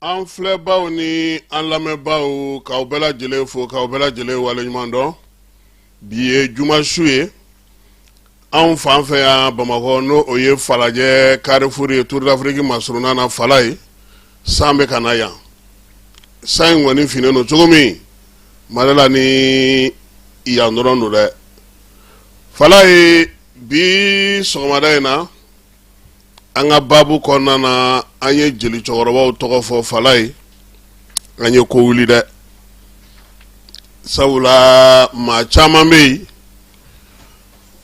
An filɛbaw ni an lamɛnbaw, k'aw bɛɛ lajɛlen fo, k'aw bɛɛ lajɛlen waleɲuman dɔn. Bi ye juma su ye anw fan fɛ yan Bamakɔ, n'o o ye Falajɛ Carrefour ye, Tour d'Afrique masurunna na. Falaye, san bɛ ka na yan. San in kɔni finnen don cogo min Mali la ni yan dɔrɔn don dɛ. Falaye, bi sɔgɔmada in na, an ka baabu kɔnɔna na, an ye jeli cɛkɔrɔbaw tɔgɔ fɔ. Falaye, an ye ko wuli dɛ, sabula maa caman bɛ yen,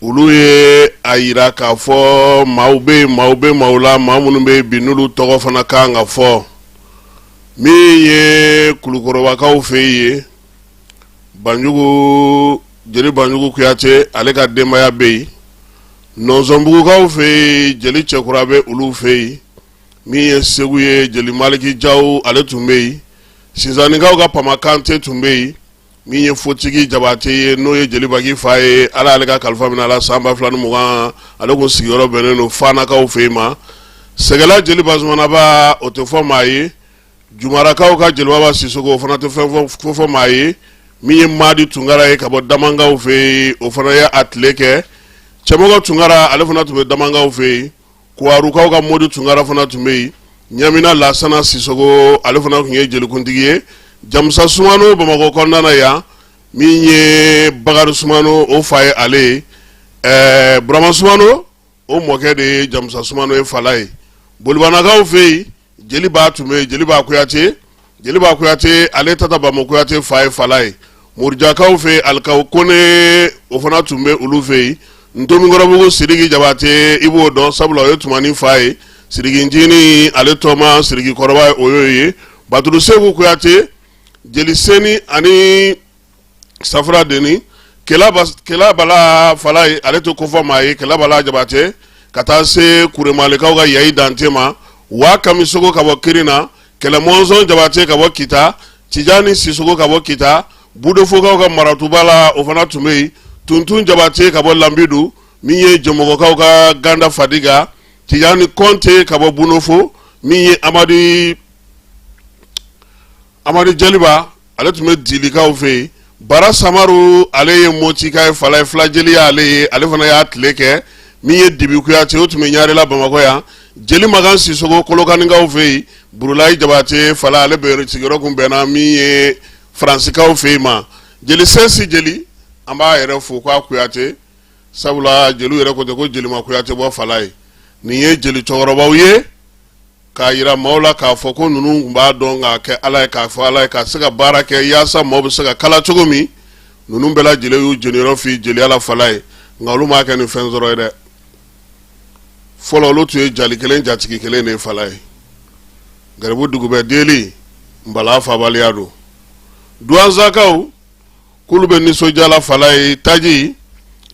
olu ye a yira k'a fɔ maaw bɛ yen, maaw bɛ maaw la, maa minnu bɛ yen bi, n'olu tɔgɔ fana kan ka fɔ. Min ye Kulukɔrɔbakaw fɛ yen, Banjugu, jeli Banjugu Kuyate, ale ka denbaya bɛ yen. Nɔnsɔnbugukaw fɛ yen, jeli Cɛkura bɛ olu fɛ yen. Min ye Segu ye, jeli Maliki Jaw, ale tun bɛ yen. Sinsanninkaw ka Pama Kante tun bɛ yen. Min ye Fotigi Jabate ye, n'o ye jeli Baki fa ye, Ala y'ale ka kalifa minɛ a la san 2020, ale kun sigiyɔrɔ bɛnnen don Fanakaw fɛ yen ma. Sɛgɛla jeli Bazumanaba, o tɛ fɔ maa ye. Jumarakaw ka jelibaba Sisoko, o fana tɛ fɛn fɔ maa ye. Min ye Madi Tunkara ye ka bɔ Damankaw fɛ yen, o fana ye a tile kɛ. Cɛmɔgɔ Tunkara, ale fana tun bɛ Damankaw fɛ yen. Kuwarukaw ka Modi Tunkara fana tun bɛ yen. Ɲamina Lasana Sisoko, ale fana tun ye jelikuntigi ye. Jamusa Sumano, Bamakɔ kɔnɔna na yan, min ye Bakari Sumano, o fa ye ale ye. Burama Sumano, o mɔkɛ de ye Jamusa Sumano ye. Falaye, Bolibanakaw fɛ yen, jeliba tun bɛ yen, jeliba Kuyate. Jeliba Kuyate, ale tata Bamo Kuyate fa ye. Falaye, Murujakaw fɛ, Alikaw Kone, o fana tun bɛ olu fɛ yen. Ntomikɔrɔbugu Sidiki Jabate, i b'o dɔn, sabula o ye Tumani fa ye. Sidiki Ncinin, ale tɔma Sidiki kɔrɔba ye, o y'o ye. Baturu Seku Kuyate, jeli Seni ani Safura Deni, Kela Bala. Falaye, ale tɛ kofɔ maa ye. Kela Bala Jabate, ka taa se Kuremalikaw ka Yayi Dante ma. Wa Kamisogo ka bɔ Kirina, Kɛlɛmɔnsɔn Jabate ka bɔ Kita, Tijani Sisoko ka bɔ Kita, Budofokaw ka Maratuba la, o fana tun bɛ yen. Tuntun Jabate ka bɔ Lanbidu, min ye Jɔmɔgɔkaw ka Ganda Fadiga, Tijani Kɔnte ka bɔ Bunofo, min ye Amadu Jeliba, ale tun bɛ Dilikaw fɛ yen. Bara Samaru, ale ye Motika ye. Falaye, filajeli y'ale ye, ale fana y'a tile kɛ. Min ye Dibi Kuyate, o tun bɛ Ɲarela Bamakɔ yan. Jeli Makan Sisoko, Kolokanikaw fɛ yen. Burulayi Jabate, Falaye, ale bɛ sigiyɔrɔ kun bɛnna min ye Faransikaw fɛ yen ma. Jeli Sɛnsi Jeli, an b'a yɛrɛ fo k'a Kuyate, sabula jeliw yɛrɛ ko ten ko jelima Kuyate bɔ. Falaye, nin ye jeli cɛkɔrɔbaw ye, k'a yira maaw la k'a fɔ ko ninnu tun b'a dɔn k'a kɛ Ala ye, k'a fɔ Ala ye, ka se ka baara kɛ yaasa maaw bɛ se ka kala cogo min. Ninnu bɛɛ lajɛlen y'u jeniyɔrɔ fin jeliya la. Falaye, nka olu m'a kɛ ni fɛn sɔrɔ ye dɛ. Fɔlɔ, olu tun ye jali kelen, jatigi kelen de ye. Falaye, garibu dugubɛ deli nbala fabaliya don. Duwansakaw k'olu bɛ nisɔndiya la. Falaye, taji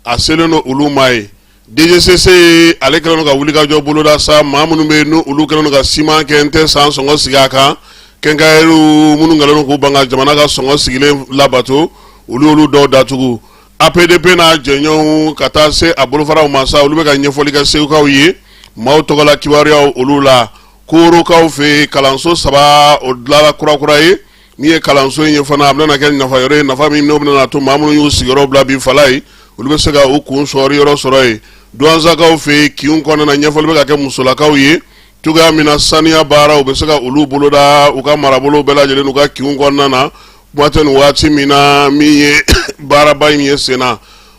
a selen don olu ma ye. DGCC, ale kɛlen don ka wulikajɔ boloda sa. Maa minnu bɛ yen, n'olu kɛlen don ka siman kɛ n tɛ san sɔngɔ sigi a kan, quincaillerie minnu kɛlen don k'u ban ka jamana ka sɔngɔ sigilen labato, olu y'olu dɔw datugu. APDP n'a jɛɲɔgɔnw ka taa se a bolofaraw ma sa, olu bɛ ka ɲɛfɔli kɛ Segukaw ye maaw tɔgɔla kibaruyaw olu la. Korokaw fɛ yen, kalanso saba, o dilanla kurakura ye. Min ye kalanso in ye fana, a bɛna kɛ nafa yɔrɔ ye, nafa min n'o bɛna to maa minnu y'u sigiyɔrɔ bila bi, Falaye, olu bɛ se ka u kun sɔrɔ yɔrɔ sɔrɔ yen. Duwansakaw fɛ yen, kinw kɔnɔna na, ɲɛfɔli bɛ ka kɛ musolakaw ye cogoya min na saniya baaraw bɛ se ka olu boloda u ka marabolo bɛɛ lajɛlen n'u ka kinw kɔnɔna na. Kuma tɛ nin waati min na, min ye baaraba in ye sen na.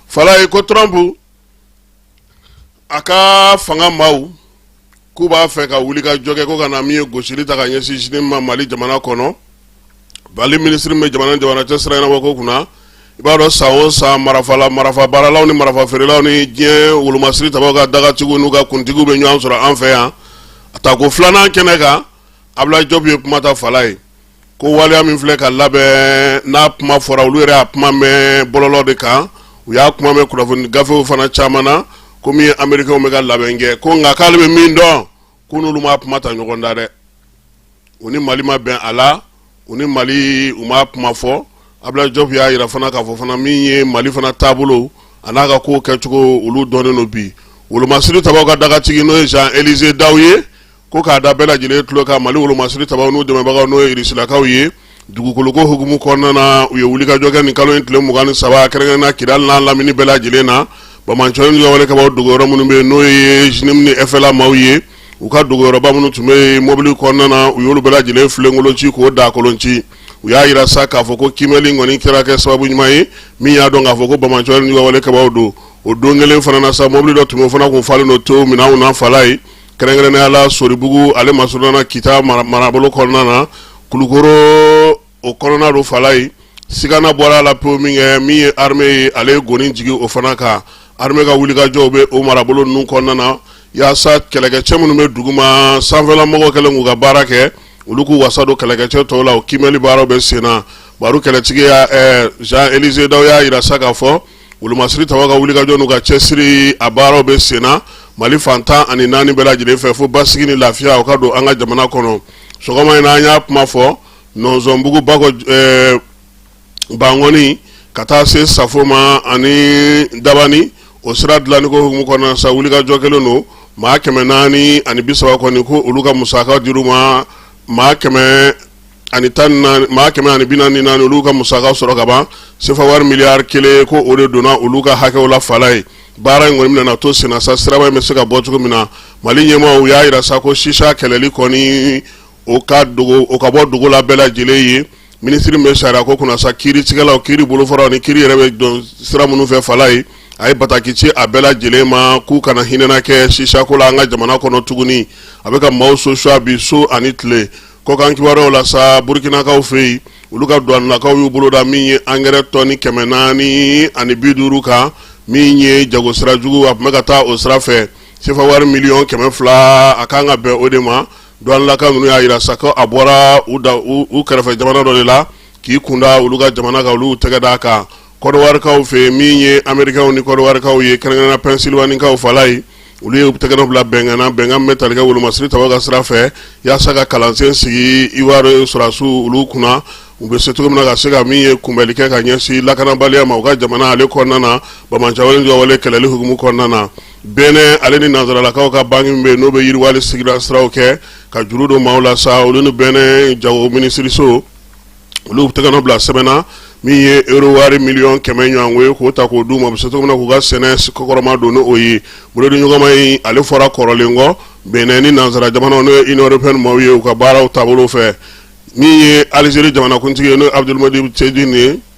Falaye, ko Trump a ka fanga maaw K'u b'a fɛ ka wuli ka jɔ kɛ ko ka na min ye gosili ta ka ɲɛsin JNIM ma Mali jamana kɔnɔ. Mali minisiri min bɛ jamana ni jamana cɛ sira ɲɛnabɔ ko kunna, i b'a dɔn san o san marafala marafa baaralaw ni marafa feerelaw ni diɲɛ wolomasiri tabaw ka dagatigiw n'u ka kuntigiw bɛ ɲɔgɔn sɔrɔ an fɛ yan. A tako filanan kɛnɛ kan, Abulayi Jɔpu ye kuma ta fala ye ko waleya min filɛ ka labɛn n'a kuma fɔra, olu yɛrɛ y'a kuma mɛn bɔlɔlɔ de kan, u y'a kuma mɛn kunnafoni gafew fana caman na, ko min ye Amerikɛnw bɛ ka labɛn kɛ, ko nka k'ale bɛ min dɔn, ko n'olu ma kuma ta ɲɔgɔn da dɛ, u ni Mali ma bɛn a la, u ni Mali u ma kuma fɔ. Abulayi Jɔpu y'a jira fana k'a fɔ fana min ye Mali fana taabolo a n'a ka kow kɛcogo, olu dɔnnen don bi. Wolomasiri tabaw ka dagatigi, n'o ye Jean Élisée Daw ye, ko k'a da bɛɛ lajɛlen tulo kan, Mali wolomasiri tabaw n'u dɛmɛbagaw, n'o ye Irisilakaw ye, dugukoloko hukumu kɔnɔna na, u ye wulikajɔ kɛ nin kalo in tile 23, kɛrɛnkɛrɛnnenya Kidali n'a lamini bɛɛ lajɛlen na. Banbaanci juguya wale kɛbaaw dogoyɔrɔ minnu bɛ yen, n'o ye JNIM ni FLA maaw ye, u ka dogoyɔrɔba minnu tun bɛ yen mobili kɔnɔna na, u y'olu bɛɛ lajɛlen filenkolon ci k'o dakolon ci. U y'a jira sa k'a fɔ ko kiimɛli kɔni kɛra kɛ sababu ɲuman ye min y'a dɔn k'a fɔ ko banbaanci juguya wale kɛbaaw don. O don kelen fana na sa, mobili dɔ tun bɛ, o fana kun falen don tewu minɛnw na fala ye, kɛrɛnkɛrɛnnenya la Soribugu ale masurunna Kita marabolo kɔnɔna na, Kulukoro o kɔnɔna don fala ye. Sigana bɔra a la pewu min kɛ, min ye armée ye, ale ye goni jigin o fana kan. Armée ka wulikajɔw bɛ o marabolo ninnu kɔnɔna na yaasa kɛlɛkɛcɛ minnu bɛ duguma, sanfɛlamɔgɔw kɛlen k'u ka baara kɛ, olu k'u wasa don kɛlɛkɛcɛ tɔw la. O kiimɛli baaraw bɛ sen na. Baro kɛlɛtigi Jean Élisée Daw y'a jira sa k'a fɔ wolomasiri tabaw ka wulikajɔ n'u ka cɛsiri, a baaraw bɛ sen na Mali fan 14 bɛɛ lajɛlen fɛ, fo basigi ni lafiya o ka don an ka jamana kɔnɔ. Sɔgɔma in na, an y'a kuma fɔ Nɔnsɔnbugu Bakɔ Bankɔni ka taa se Safo ma ani Dabani, o sira dilanni ko hukumu kɔnɔna sa, wulikajɔ kɛlen don. Maa 430 kɔni, ko olu ka musaka dir'u ma. Maa 114, maa 144, olu ka musaka sɔrɔ ka ban. Sefa wari miliyari 1, ko o de donna olu ka hakɛw la fala ye. Baara in kɔni bɛna to senna sa, siraba in bɛ se ka bɔ cogo min na. Mali ɲɛmaaw y'a jira sa ko sisa kɛlɛli kɔni, o ka dogo, o ka bɔ dogo la bɛɛ lajɛlen ye. Minisiri min bɛ sariya ko kunna sa, kiiritigɛlaw, kiiri bolofaraw ni kiiri yɛrɛ bɛ don sira minnu fɛ fala ye, a ye bataki ci a bɛɛ lajɛlen ma k'u kana hinɛna kɛ sisa ko la an ka jamana kɔnɔ tuguni. A bɛ ka maaw sosuwa bi so ani tile. Kɔkan kibaruyaw la sa, Burukinakaw fɛ yen, olu ka duwanilakaw y'u bolo da min ye angɛrɛ tɔni 450 kan, min ye jago sira jugu, a tun bɛ ka taa o sira fɛ. Sefa wari miliyɔn 200, a kan ka bɛn o de ma. Duwanilaka ninnu y'a jira sa ko a bɔra u da u kɛrɛfɛ jamana dɔ de la k'i kunda olu ka jamana kan, olu tɛgɛ d'a kan. Kɔdiwarikaw fɛ yen, min ye Amerikɛnw ni Kɔdiwarikaw ye, kɛrɛnkɛrɛnnenya Pɛnsilwanikaw fala ye, olu ye tɛgɛnɔ bila bɛnkan na, bɛnkan min bɛ tali kɛ wolomasiri tabaw ka sira fɛ, yaasa ka kalansen sigi Ivoire sɔrɔdasiw olu kunna, u bɛ se cogo min na ka se ka min ye kunbɛli kɛ ka ɲɛsin lakanabaliya ma u ka jamana ale kɔnɔna na, banbaanciwale juguwale kɛlɛli hukumu kɔnɔna na. Bénin ale ni nansaralakaw ka banki min bɛ yen, n'o bɛ yiriwali siraw kɛ ka juru don maaw la sa, olu ni Bénin jago minisiriso, olu tɛgɛnɔ bila sɛbɛn na min ye euro wari miliyɔn 100 ɲɔgɔn ye, k'o ta k'o d'u ma, u bɛ se cogo min na k'u ka sɛnɛ kɔkɔrɔma don. N'o ye bolodiɲɔgɔnma in, ale fɔra kɔrɔlen kɔ Bénin ni nansara jamanaw, n'o ye Union européenne maaw ye, u ka baaraw taabolo fɛ. Min ye Alizeri jamanakuntigi ye, n'o ye Abdelmadjid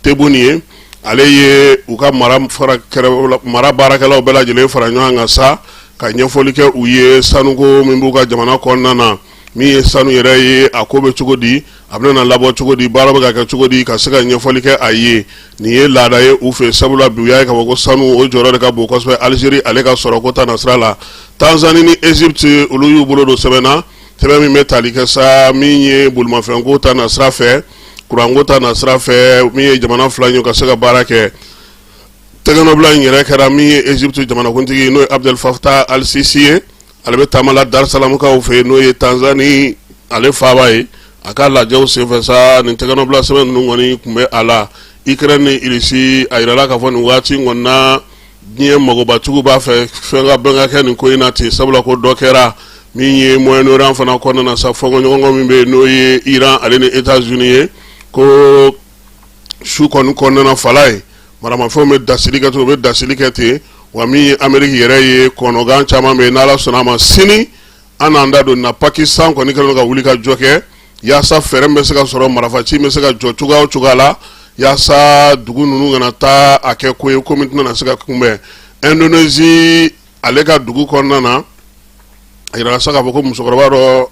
Tebboune ye, ale ye u ka mara baarakɛlaw bɛɛ lajɛlen fara ɲɔgɔn kan sa ka ɲɛfɔli kɛ u ye sanuko min b'u ka jamana kɔnɔna na, min ye sanu yɛrɛ ye, a ko bɛ cogo di, a bɛna labɔ cogo di, baara bɛ ka kɛ cogo di, ka se ka ɲɛfɔli kɛ a ye. Nin ye laada ye u fɛ, sabula bi u y'a ye k'a fɔ ko sanu, o jɔyɔrɔ de ka bon kosɛbɛ Alizeri ale ka sɔrɔko ta nasira la. Tanzanie ni Égypte, olu y'u bolo don sɛbɛn na, sɛbɛn min bɛ tali kɛ sa min ye bolimafɛnko ta nasira fɛ, kuranko ta nasira fɛ, min ye jamana fila ye ka se ka baara kɛ. Tɛgɛnɔbila in yɛrɛ kɛra min ye Égypte jamanakuntigi, n'o ye Abdel Fattah al-Sisi ye, ale bɛ taama la Dar es Salaamkaw fɛ yen, n'o ye Tanzanie ale faaba ye. A ka lajɛw senfɛ sa, nin tɛgɛnɔbila sɛbɛn ninnu kɔni tun bɛ a la. Ukraine ni Russie, a yirala k'a fɔ nin waati in kɔni na, diɲɛ magobatigiw b'a fɛ fɛn ka bɛn ka kɛ nin ko in na ten, sabula ko dɔ kɛra min ye Moyen-Orient fana kɔnɔna na sa, fɔnkɔɲɔgɔnkɔ min bɛ yen, n'o ye Iran ale ni États-Unis ye, ko su kɔni kɔnɔna na fala ye, maramafɛnw bɛ dasili kɛ ten, u bɛ dasili kɛ ten wa. Min ye Ameriki yɛrɛ ye, kɔnɔgan caman bɛ yen. N'Ala sɔnna a ma, sini an n'an da don na. Pakistan kɔni kɛlen don ka wuli ka jɔ kɛ yaasa fɛɛrɛ min bɛ se ka sɔrɔ, marifaci bɛ se ka jɔ cogoya o cogoya la, yaasa dugu ninnu kana taa a kɛ ko ye ko min tɛna se ka kunbɛn. Indonésie ale ka dugu kɔnɔna na, A yirala sa k'a fɔ ko musokɔrɔba dɔ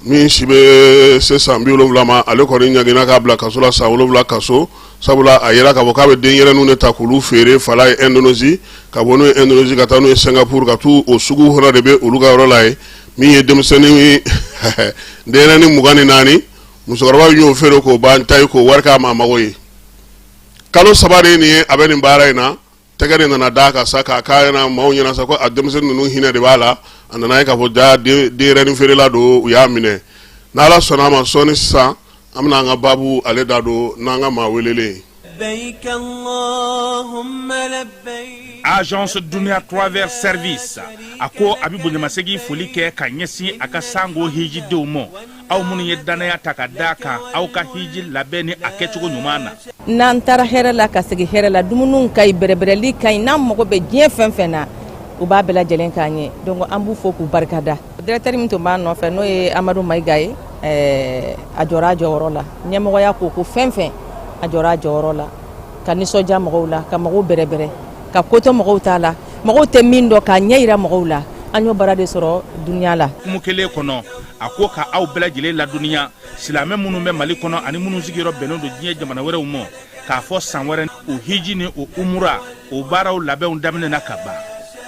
min si bɛ se san 70 ma, ale kɔni ɲangina k'a bila kaso la san 7 kaso, sabula a yira k'a fɔ k'a bɛ denyɛrɛninw de ta k'olu feere fala ye Indonésie, ka bɔ n'u ye Indonésie ka taa n'u ye Singapour, ka t'u o sugu fana de bɛ olu ka yɔrɔ la yen. Min ye denmisɛnnin denyɛrɛnin 24, musokɔrɔba y'o feere k'o ban ta ye, k'o wari k'a ma mago ye. Kalo 3 de ye nin ye a bɛ nin baara in na. Tɛgɛ de nana d'a kan sa k'a k'a ɲɛna, maaw ɲɛna sa ko a denmisɛnnin ninnu hinɛ de b'a la. A nana ye k'a fɔ ja denyɛrɛnin feerela don, u y'a minɛ. N'Ala sɔnna a ma, sɔɔni sisan an bɛna an ka baabu ale da don n'an ka maa welelen ye. Agence Dunia Travel Service a ko a bɛ bonyamasegin foli kɛ ka ɲɛsin a ka sango hijidenw ma, aw minnu ye dannaya ta ka d'a kan aw ka hiji labɛn ni a kɛcogo ɲuman na. N'an taara hɛrɛ la ka segin hɛrɛ la, dumuniw ka ɲi, bɛrɛbɛrɛli ka ɲi, n'an mago bɛ diɲɛ fɛn fɛn na, u b'a bɛɛ lajɛlen k'an ye. Donc an b'u fo k'u barika da. Directeur min tun b'an nɔfɛ, n'o ye Amadu Mayiga ye, a jɔra a jɔyɔrɔ la. Ɲɛmɔgɔya ko ko fɛn fɛn, a jɔra a jɔyɔrɔ la ka nisɔndiya mɔgɔw la, ka mɔgɔw bɛrɛbɛrɛ, ka ko to mɔgɔw t'a la, mɔgɔw tɛ min dɔn, k'a ɲɛ yira mɔgɔw la. An y'o baara de sɔrɔ Dunia la. Hukumu kelen kɔnɔ, a ko ka aw bɛɛ lajɛlen ladɔnniya, silamɛ minnu bɛ Mali kɔnɔ ani minnu sigiyɔrɔ bɛnnen don diɲɛ jamana wɛrɛw ma, k'a fɔ san wɛrɛ o hiji ni o umura o baaraw labɛnw daminɛna ka ban.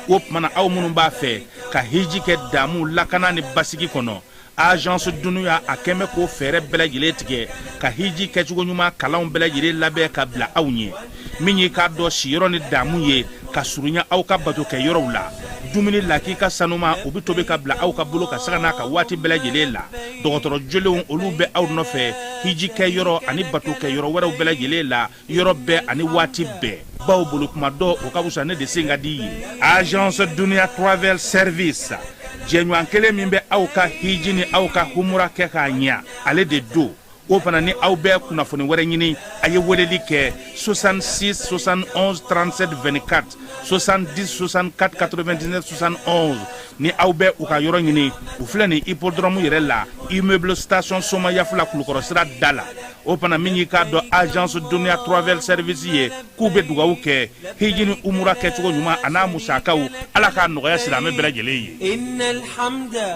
O tuma na, aw minnu b'a fɛ ka hiji kɛ damu, lakana ni basigi kɔnɔ, Agence Dunia a kɛn bɛ k'o fɛɛrɛ bɛɛ lajɛlen tigɛ ka hiji kɛcogo ɲuman kalanw bɛɛ lajɛlen labɛn ka bila aw ɲɛ. Min y'i k'a dɔn siyɔrɔ ni damu ye ka surunya aw ka bato kɛ yɔrɔw la, dumuni lakika sanuma o bɛ tobi ka bila aw ka bolo ka saga n'a ka waati bɛɛ lajɛlen la. Dɔgɔtɔrɔ jolenw olu bɛ aw nɔfɛ hiji kɛ yɔrɔ ani bato kɛ yɔrɔ wɛrɛw bɛɛ lajɛlen la, yɔrɔ bɛɛ ani waati bɛɛ, baw bolo kuma dɔ o ka fisa ne de sen ka di ye. Agence Dunia Travel Service, jɛɲɔgɔn kelen min bɛ aw ka hiji ni aw ka humura kɛ k'a ɲɛ, ale de don. O fana ni aw bɛ kunnafoni wɛrɛ ɲini, a ye weleli kɛ 66 71 37 24, 70 64 99 71. Ni aw bɛ u ka yɔrɔ ɲini, u filɛ nin hippodrome yɛrɛ la, immeuble station Somayafula, Kulukɔrɔ sira da la. O fana min y'i k'a dɔn Agence Dunia Travel Service ye, k'u bɛ dugawu kɛ hiji ni umura kɛcogo ɲuman a n'a musakaw, Ala k'a nɔgɔya silamɛ bɛɛ lajɛlen ye.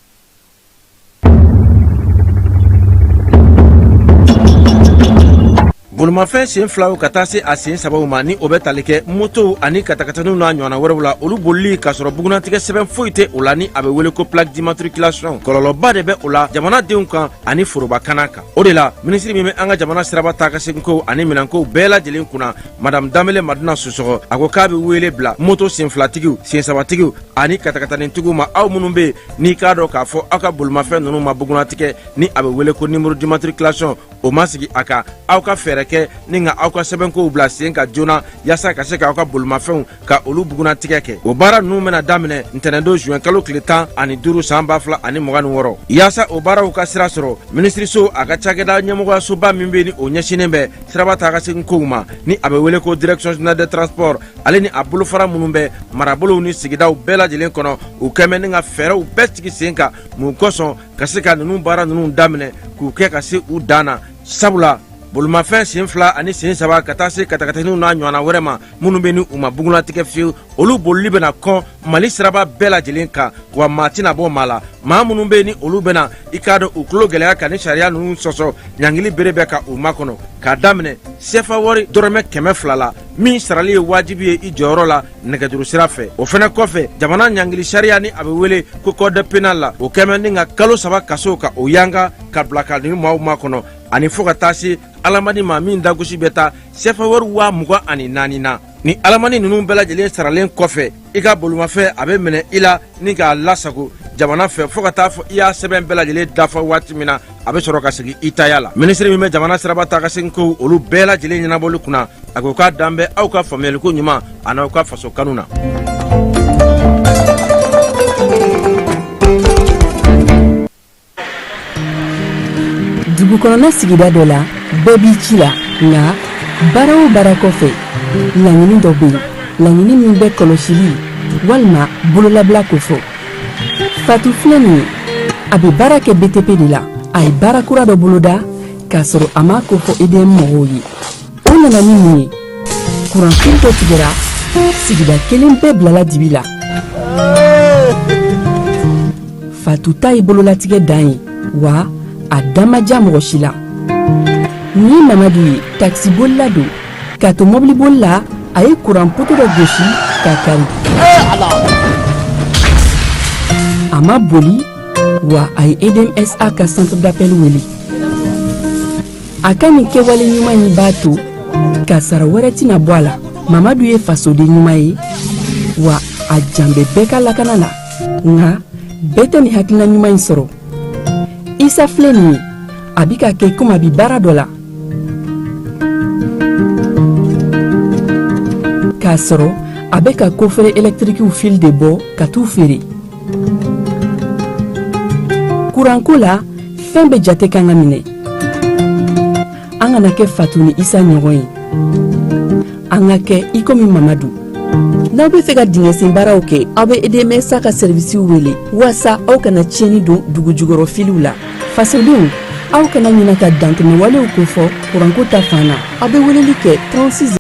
Bolimafɛn sen filaw ka taa se a sen sabaw ma, ni o bɛ tali kɛ motow ani katakataninw n'a ɲɔgɔnna wɛrɛw la, olu bolili k'a sɔrɔ bugunnatigɛ sɛbɛn foyi tɛ o la, ni a bɛ wele ko plaque d'immatriculation, kɔlɔlɔba de bɛ o la jamanadenw kan ani forobakana kan. O de la, minisiri min bɛ an ka jamana siraba taa ka seginkow ani minɛnkow bɛɛ lajɛlen kunna, Madame Danbele Madina Sisɔkɔ, a ko k'a bɛ wele bila moto senfilatigiw, sensabatigiw ani katakatanitigiw ma, aw minnu bɛ yen n'i k'a dɔn k'a fɔ aw ka bolimafɛn ninnu ma bugunnatigɛ, ni a bɛ wele ko numéro d'immatriculation, o ma sigi a kan, aw ka fɛɛrɛ kɛ ni ka aw ka sɛbɛnkow bila sen kan joona, yaasa ka se k'aw ka bolimafɛnw ka olu bugunnatigɛ kɛ. O baara ninnu bɛna daminɛ ntɛnɛndon zuwɛn kalo tile 15 san 2026. Yaasa o baaraw ka sira sɔrɔ, minisiriso a ka cakɛda ɲɛmɔgɔyasoba min bɛ ni o ɲɛsinnen bɛ siraba taa ka segin kow ma, ni a bɛ wele ko Direction générale des transports, ale ni a bolofara minnu bɛ marabolow ni sigidaw bɛɛ lajɛlen kɔnɔ, u kɛn bɛ ni ka fɛɛrɛw bɛɛ sigi sen kan mun kosɔn ka se ka ninnu baara ninnu daminɛ k'u kɛ ka se u dan na. Sabula bolimafɛn sen fila ani sen saba ka taa se katakataninw n'a ɲɔgɔnna wɛrɛ ma minnu bɛ ni u ma bugunnatigɛ fiyewu, olu bolili bɛna kɔn Mali siraba bɛɛ lajɛlen kan, wa maa tɛna bɔ maa la. Maa minnu bɛ ni olu bɛna i k'a dɔn u tulo gɛlɛya ka ni sariya ninnu sɔsɔ, ɲangili bere bɛ ka u makɔnɔ k'a daminɛ sefa wari dɔrɔmɛ 200 la, min sarali ye wajibi ye i jɔyɔrɔ la nɛgɛjuru sira fɛ. O fɛnɛ kɔfɛ, jamana ɲangili sariya ni a bɛ wele ko code pénal la, o kɛmɛ ni ka kalo 3 kaso ka o yanga ka bila ka nin maaw makɔnɔ, ani fo ka taa se alamani ma min dagosi bɛ taa sefa wari 24,000 na. Ni alamani ninnu bɛɛ lajɛlen saralen kɔfɛ, i ka bolimafɛn a bɛ minɛ i la ni k'a lasago jamana fɛ fo ka taa fɔ i y'a sɛbɛn bɛɛ lajɛlen dafa waati min na, a bɛ sɔrɔ ka segin i taya la. Minisiri min bɛ jamana siraba taa ka segin kow olu bɛɛ lajɛlen ɲɛnabɔli kunna, a ko k'a dan bɛ aw ka faamuyaliko ɲuman an'aw ka faso kanu na. Dugu kɔnɔna sigida dɔ la, bɛɛ b'i ci la, nka baara o baara kɔfɛ, laɲini dɔ bɛ yen, laɲini min bɛ kɔlɔsili walima bololabila kofɔ. Fatu filɛ nin ye, a bɛ baara kɛ BTP de la. A ye baara kura dɔ boloda k'a sɔrɔ a m'a kofɔ EDM mɔgɔw ye. O nana ni mun ye? Kuranfil dɔ tigɛra, sigida kelen bɛɛ bilala dibi la. Fatu ta ye bololatigɛ dan ye, wa a da ma diya mɔgɔ si la. Nin ye Mamadu ye, takisibolila don. K'a to mɔbiliboli la, a ye kuran poto dɔ gosi k'a kari. A ma boli, wa a ye EDMSA ka centre d'appel wele. A ka nin kɛwale ɲuman in b'a to kasara wɛrɛ tɛna bɔ a la. Mamadu ye fasoden ɲuman ye, wa a jan bɛ bɛɛ ka lakana la. Nka bɛɛ tɛ nin hakilina ɲuman in sɔrɔ. Isa filɛ nin ye, a bi ka kɛ komi a bi baara dɔ la, k'a sɔrɔ a bɛ ka kofere ɛlɛtirikiw fil de bɔ ka t'u feere. Kuranko la, fɛn bɛɛ jate kan ka minɛ. An kana kɛ Fatu ni Isa ɲɔgɔn ye, an ka kɛ i komi Mamadu. N'aw bɛ fɛ ka dingɛsen baaraw kɛ, aw bɛ EDMSA ka sɛrivisiw wele waasa aw kana tiɲɛni don dugujukɔrɔ filiw la. Fasodenw, aw kana ɲinɛ ka dantɛmɛwalew kofɔ kuranko ta fan na. Aw bɛ weleli kɛ 36.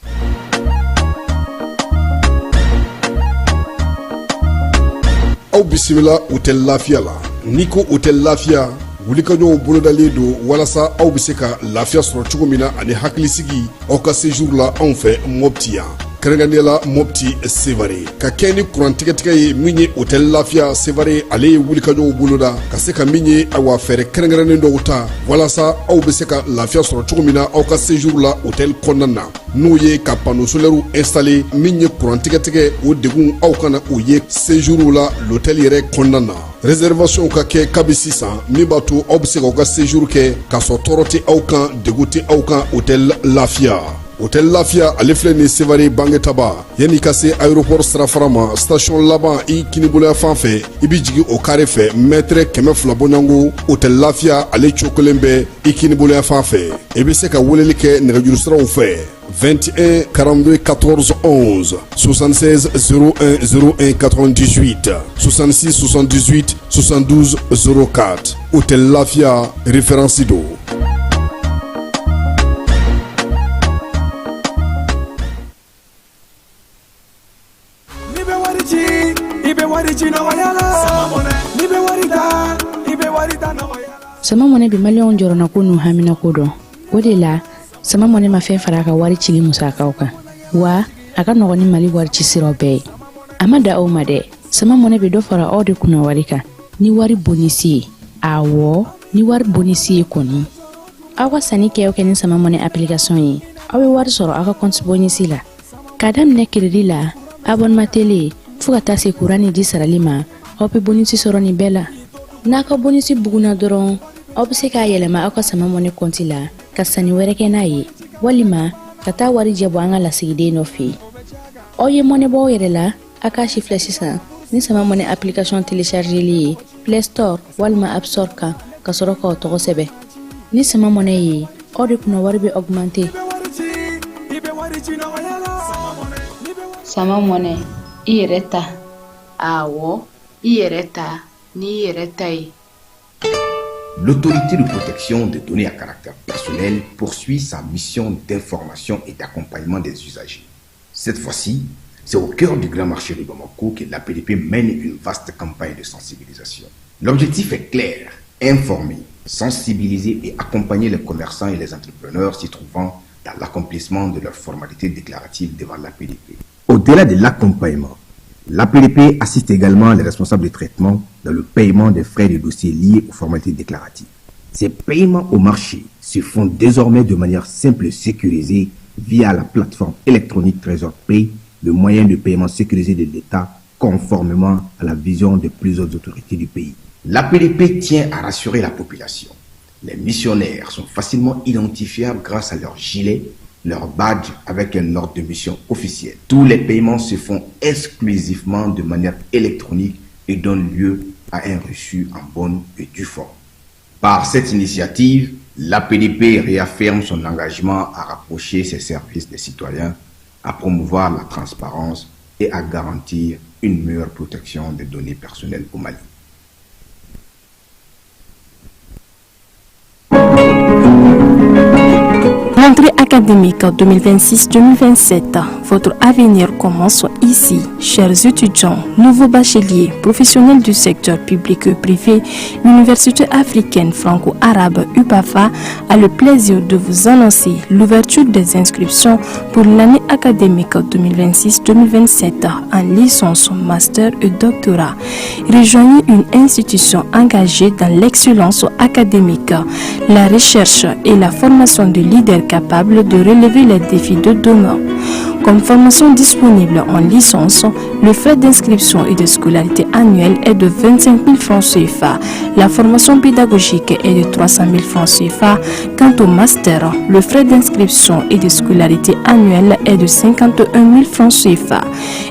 Aw bisimila Hôtel Lafiya la. N'i ko Hôtel Lafiya, wulikajɔw bolodalen don walasa aw bɛ se ka lafiya sɔrɔ cogo min na ani hakilisigi aw ka séjour la anw fɛ Mopti yan, kɛrɛnkɛrɛnnenya la Mopti Sevare. Ka kɛ ni kuran tigɛtigɛ ye, min ye Hôtel Lafiya Sevare, ale ye wulikajɔw boloda ka se ka min ye, awa, fɛɛrɛ kɛrɛnkɛrɛnnen dɔw ta walasa aw bɛ se ka lafiya sɔrɔ cogo min na aw ka séjour la hôtel kɔnɔna na, n'o ye ka panneau solaire installer. Min ye kuran tigɛtigɛ, o degun aw kana o ye séjour la l'hôtel yɛrɛ kɔnɔna na. Réservation ka kɛ kabi sisan, min b'a to aw bɛ se k'aw ka séjour kɛ k'a sɔrɔ tɔɔrɔ tɛ aw kan, degun tɛ aw kan. Hôtel Lafiya, Hôtel Lafiya, ale filɛ nin Sevare Bangetaba, yanni ka se aéroport sirafara ma, station laban i kiniboloya fan fɛ, i bɛ jigin o carré fɛ, mètre 200 bɔɲɔgɔnko, Hôtel Lafiya ale cokolen bɛ i kiniboloya fan fɛ. I bɛ se ka weleli kɛ nɛgɛjuru siraw fɛ: 21 42 14 11, 76 01 01 98, 66 78 72 04. Hôtel Lafia, référence don. N'i bɛ wari ci, i bɛ wari ci nɔgɔya la. N'i bɛ wari ta, i bɛ wari ta nɔgɔya la. Sama Mɔnɛ bɛ Maliyɛnw jɔrɔnako n'u haminako dɔn. O de la, Sama Mɔnɛ ma fɛn fara a ka wari cili musakaw kan, wa a ka nɔgɔn ni Mali wari ci siraw bɛɛ ye. A ma da aw ma dɛ, Sama Mɔnɛ bɛ dɔ fara aw de kunna wari kan ni wari bonisi ye. Awɔ, ni wari bonisi ye kɔni. Aw ka sanni kɛ o kɛ ni Sama Mɔnɛ application ye, aw bɛ wari sɔrɔ aw ka compte bonisi la. K'a daminɛ crédit la, abonnement télé, fo ka taa se kuran ni ji sarali ma, aw bɛ bonisi sɔrɔ nin bɛɛ la. N'a ka bonisi bugunna dɔrɔn, aw bɛ se k'a yɛlɛma aw ka Sama Mɔnɛ kɔnti la ka sanni wɛrɛ kɛ n'a ye, walima ka taa warijɛ bɔ an ka lasigiden dɔ fɛ yen. Aw ye mɔnɛ bɔ aw yɛrɛ la, a k'a si filɛ sisan ni Sama Mɔnɛ application téléchargeli ye Play Store walima App Store kan, ka sɔrɔ k'aw tɔgɔ sɛbɛn. Ni Sama Mɔnɛ ye, aw de kunna wari bɛ augmenter. Sama Mɔnɛ, i yɛrɛ ta. Awɔ, i yɛrɛ ta n'i yɛrɛ ta ye. L'autorité de protection des données à caractère personnel poursuit sa mission d'information et d'accompagnement des usagers. Cette fois-ci, c'est au cœur du grand marché de Bamako que l'APDP mène une vaste campagne de sensibilisation. L'objectif est clair: informer, sensibiliser et accompagner les commerçants et les entrepreneurs s'y trouvant dans l'accomplissement de leurs formalités déclaratives devant l'APDP. Au-delà de l'accompagnement, l'APDP assiste également les responsables de traitement dans le paiement des frais de dossier liés aux formalités déclaratives. Ces paiements au marché se font désormais de manière simple et sécurisée via la plateforme électronique Trésor Pay, le moyen de paiement sécurisé de l'État conformément à la vision des plus hautes autorités du pays. L'APDP tient à rassurer la population. Les missionnaires sont facilement identifiables grâce à leur gilet, leur badge avec un ordre de mission officiel. Tous les paiements se font exclusivement de manière électronique et donnent lieu à un reçu en bonne et due forme. Par cette initiative, l'APDP réaffirme son engagement à rapprocher ses services des citoyens, à promouvoir la transparence et à garantir une meilleure protection des données personnelles au Mali. Rentrée. académique 2026-2027, votre avenir commence ici. Chers étudiants, nouveaux bacheliers, professionnels du secteur public et privé, l'Université africaine franco-arabe UPAFA a le plaisir de vous annoncer l'ouverture des inscriptions pour l'année académique 2026-2027 en licence, master et doctorat. Rejoignez une institution engagée dans l'excellence académique, la recherche et la formation de leaders capables de relever les défis de demain. Comme formation disponible en licence, le frais d'inscription et de scolarité annuelle est de 25 000 francs CFA. La formation pédagogique est de 300 000 francs CFA. Quant au master, le frais d'inscription et de scolarité annuelle est de 51 000 francs CFA.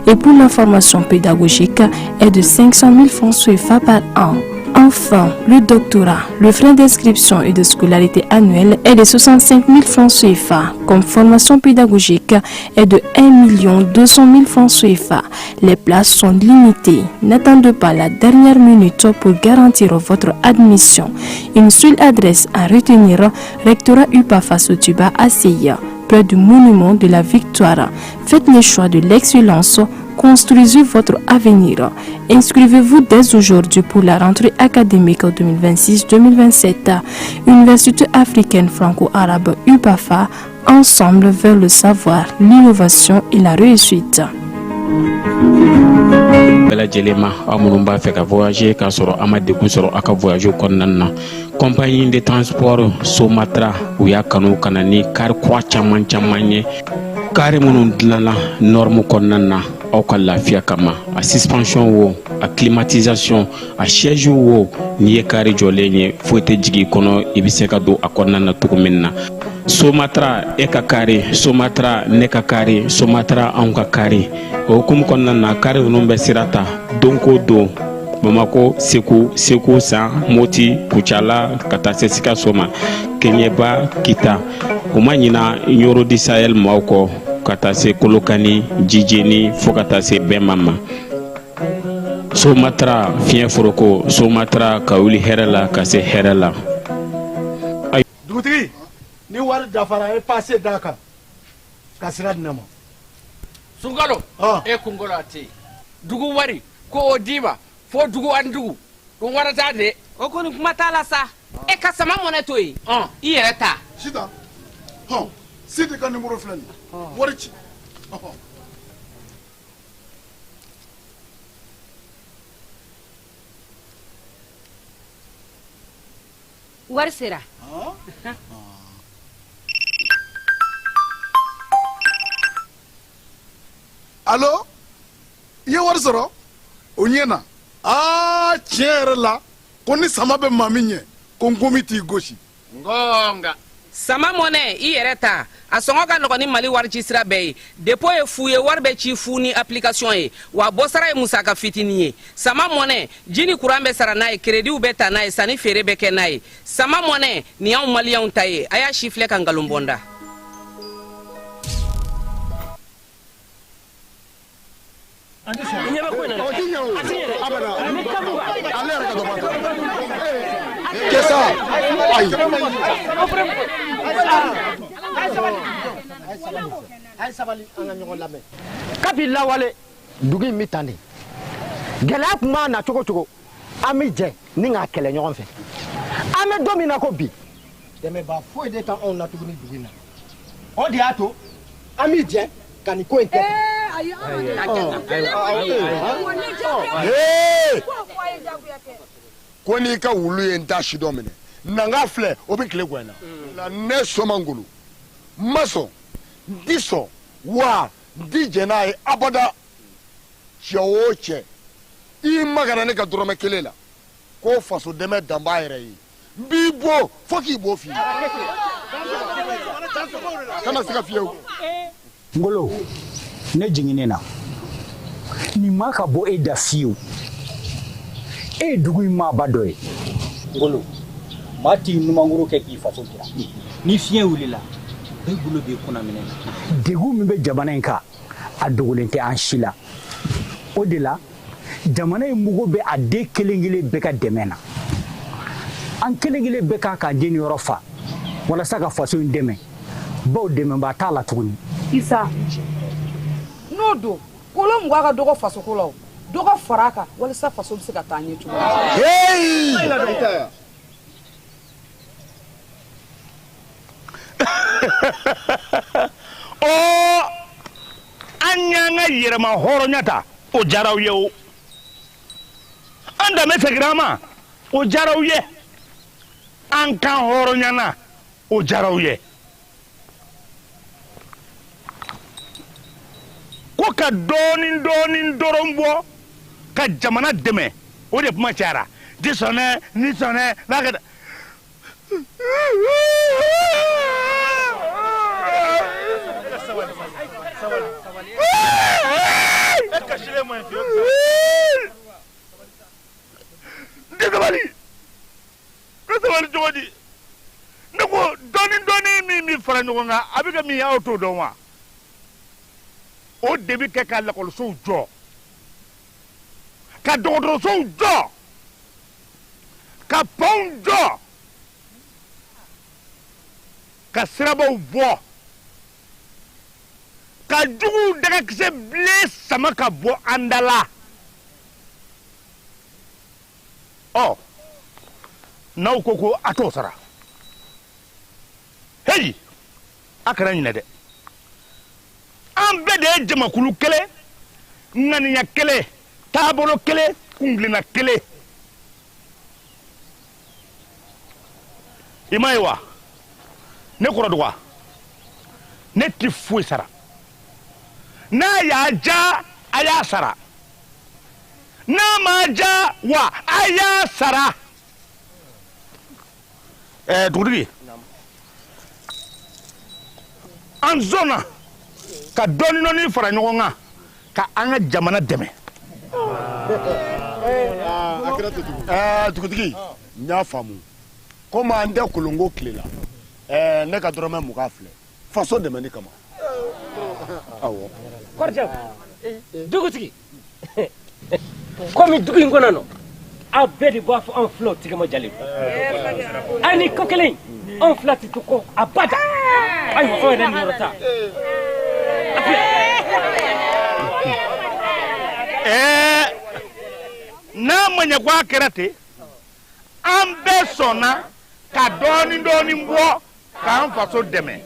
Et pour la formation pédagogique est de 500 000 francs CFA par an. Enfin, le doctorat, le frais d'inscription et de scolarité annuelle est de 65 000 francs CFA. Comme formation pédagogique est de 1 200 000 francs CFA. Les places sont limitées. N'attendez pas la dernière minute pour garantir votre admission. Une seule adresse à retenir, Rectorat UPAFA Sotuba ACI, près du monument de la Victoire. Faites le choix de l'excellence. Construisez votre avenir. Inscrivez-vous dès aujourd'hui pour la rentrée académique 2026-2027. Université africaine franco-arabe UPAFA, ensemble vers le savoir, l'innovation et la réussite. Bɛɛ lajɛlen ma, aw minnu b'a fɛ ka voyager k'a sɔrɔ a ma degun sɔrɔ a ka voyage kɔnɔna na, compagnie de transport Somatra, u y'a kanu ka na ni kari kura caman caman ye, kari minnu dilanna norme kɔnɔna na aw ka lafiya kama. A suspension wo, a climatisation, a siège wo, n'i ye kari jɔlen ye, foyi tɛ jigin i kɔnɔ, i bɛ se ka don a kɔnɔna na cogo min na. Somatra, e ka kari Somatra, ne ka kari Somatra, anw ka kari. O hukumu kɔnɔna na, kari ninnu bɛ sira ta don ko don Bamako, Segu, Segu San, Moti, Kucala, ka taa se Sikaso ma, Keɲeba, Kita. U ma ɲina Ɲoro du Sahel maaw kɔ, ka taa se Kolokani, Jijeni, fo ka taa se Bɛnma ma. Somatra, fiɲɛ foroko Somatra, ka wuli hɛrɛ la ka se hɛrɛ la. Dugutigi, ni wari dafara, e pase d'a kan ka sira di ne ma. Sunkalo, e kunkolo a tɛ yen. Dugu wari ko o d'i ma fo dugu ani dugu dun wara t'a de. O kɔni, kuma t'a la sa. E ka sama mɔnɛ to yen, i yɛrɛ ta. Sitan hɔn, Sidi ka nimoro filɛ nin ye, wari ci. Wari sera. Alo, i ye wari sɔrɔ o ɲɛ na. Aa, tiɲɛ yɛrɛ la, ko ni sama bɛ maa min ɲɛ, ko nkomi t'i gosi. Ngonga. Sama mɔnɛ, i yɛrɛ ta, a sɔngɔ ka nɔgɔn ni Mali wari ci sira bɛɛ ye. Dépôt ye fu ye, wari bɛ ci fu ni application ye, wa bɔsara ye musaka fitinin ye. Sama mɔnɛ, ji ni kuran bɛ sara n'a ye, créditw bɛ ta n'a ye, sanni feere bɛ kɛ n'a ye. Sama mɔnɛ nin y'anw maliyɛnw ta ye. A y'a si filɛ ka nkalon bɔ n da. I ɲɛ bɛ ko in na dɛ. A ti ɲɛ dɛ. Ale yɛrɛ ka dɔ b'a ta. Kesa, ayi. A ye sabali, an ka ɲɔgɔn lamɛn. Kabi lawale, dugu in bɛ tan de. Gɛlɛya tun b'a na cogo cogo, an bɛ jɛ ni k'a kɛlɛ ɲɔgɔn fɛ. An bɛ don min na ko bi, dɛmɛbaa foyi de t'anw na tuguni dugu in na. O de y'a to an bɛ jɛ ka nin ko in kɛ. Ee! Ko n'i ka wulu ye n ta si dɔ minɛ, nanga filɛ, o bɛ tile gɛn na. Ne Soma Ngolo n ma sɔn, n ti sɔn, wa n ti jɛn n'a ye abada. Cɛ o cɛ, i magara ne ka dɔrɔmɛ kelen la, ko faso dɛmɛ dan b'a yɛrɛ ye, n b'i bon fo k'i bo f'i ye, kana siga fiyewu. Ngolo, ne jiginnen na nin ma ka bɔ e da fiyewu. E ye dugu in maaba dɔ ye. Ngolo, maa t'i numankuru kɛ k'i faso jira. Ni fiɲɛ wulila, bɛɛ bolo b'i kunna minɛ na. Degun min bɛ jamana in kan, a dogolen tɛ an si la. O de la, jamana in mago bɛ a den kelen kelen bɛɛ ka dɛmɛ na. An kelen kelen bɛɛ kan k'an jeniyɔrɔ fa walasa ka faso in dɛmɛ. Bawo dɛmɛbaa t'a la tuguni. Isa, n'o don, kolo 20 ka dɔgɔ fasoko la o, dɔ ka fara a kan walasa faso bɛ se ka taa ɲɛ cogo min. Ɔ, an y'an ka yɛrɛma hɔrɔnya ta, o diyara aw ye o. An danbe seginna an ma, o diyara aw ye. An kan hɔrɔnyana, o diyara aw ye. Ko ka dɔɔnin dɔɔnin dɔrɔn bɔ ka jamana dɛmɛ, o de kuma cayara. Di sɔnɛ ni sɔnɛ n'a kɛ. N tɛ sabali, n bɛ sabali cogo di? Ne ko dɔɔnin dɔɔnin min bɛ fara ɲɔgɔn kan, a bɛ kɛ min ye, aw t'o dɔn wa? O de bɛ kɛ ka lakɔlisow jɔ, ka dɔgɔtɔrɔsow jɔ, ka pɔnw jɔ, ka sirabaw bɔ, ka juguw dagakisɛ bilen sama ka bɔ an da la. Ɔ, n'aw ko ko a t'o sara, heyi, a kana ɲinɛ dɛ, an bɛɛ de ye jamakulu kelen, ŋaniya kelen, taabolo kelen, kuntilenna kelen. I m'a ye wa, ne kɔrɔ dɔgɔ, ne ti foyi sara. N'a y'a ja, a y'a sara. N'a ma ja wa, a y'a sara. Dugutigi, an sɔnna ka dɔɔnin dɔɔnin fara ɲɔgɔn kan ka an ka jamana dɛmɛ. Dugutigi, n y'a faamu. Komi an tɛ kolonko tile la, ne ka dɔrɔmɛ 20 filɛ faso dɛmɛni kama. Awɔ. Kɔrɔcɛ, dugutigi, komi dugu in kɔnɔ nɔ, aw bɛɛ de b'a fɔ anw filaw tigɛ ma jalen don. Ani ko kelen, anw fila tɛ to kɔ abada. Ayiwa, anw yɛrɛ niyɔrɔ ta. N'a ma ɲɛ ko a kɛra ten, an bɛɛ sɔnna ka dɔɔnin dɔɔnin bɔ k'an faso dɛmɛ.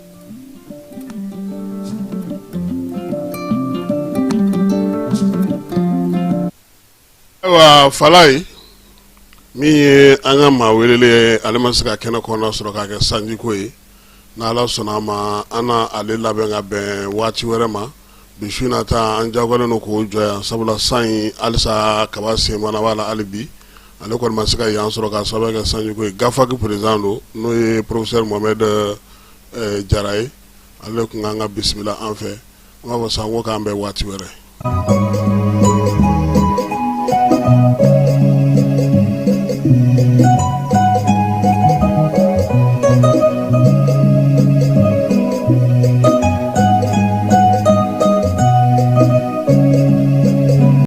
Ayiwa, Falaye, min ye an ka maa welelen ye, ale ma se ka kɛnɛ kɔnɔna sɔrɔ k'a kɛ sanjiko ye. N'Ala sɔnna a ma, an na ale labɛn ka bɛn waati wɛrɛ ma. Bi su in na ta, an jagoyalen don k'o jɔ yan, sabula san in halisa kaba senbana b'a la hali bi. Ale kɔni ma se ka yan sɔrɔ k'a sababu kɛ sanjiko ye. GAFAC président don, n'o ye professeur Mohamed Jara ye. Ale tun kan ka bisimila an fɛ. An b'a fɔ sa ko k'an bɛn waati wɛrɛ.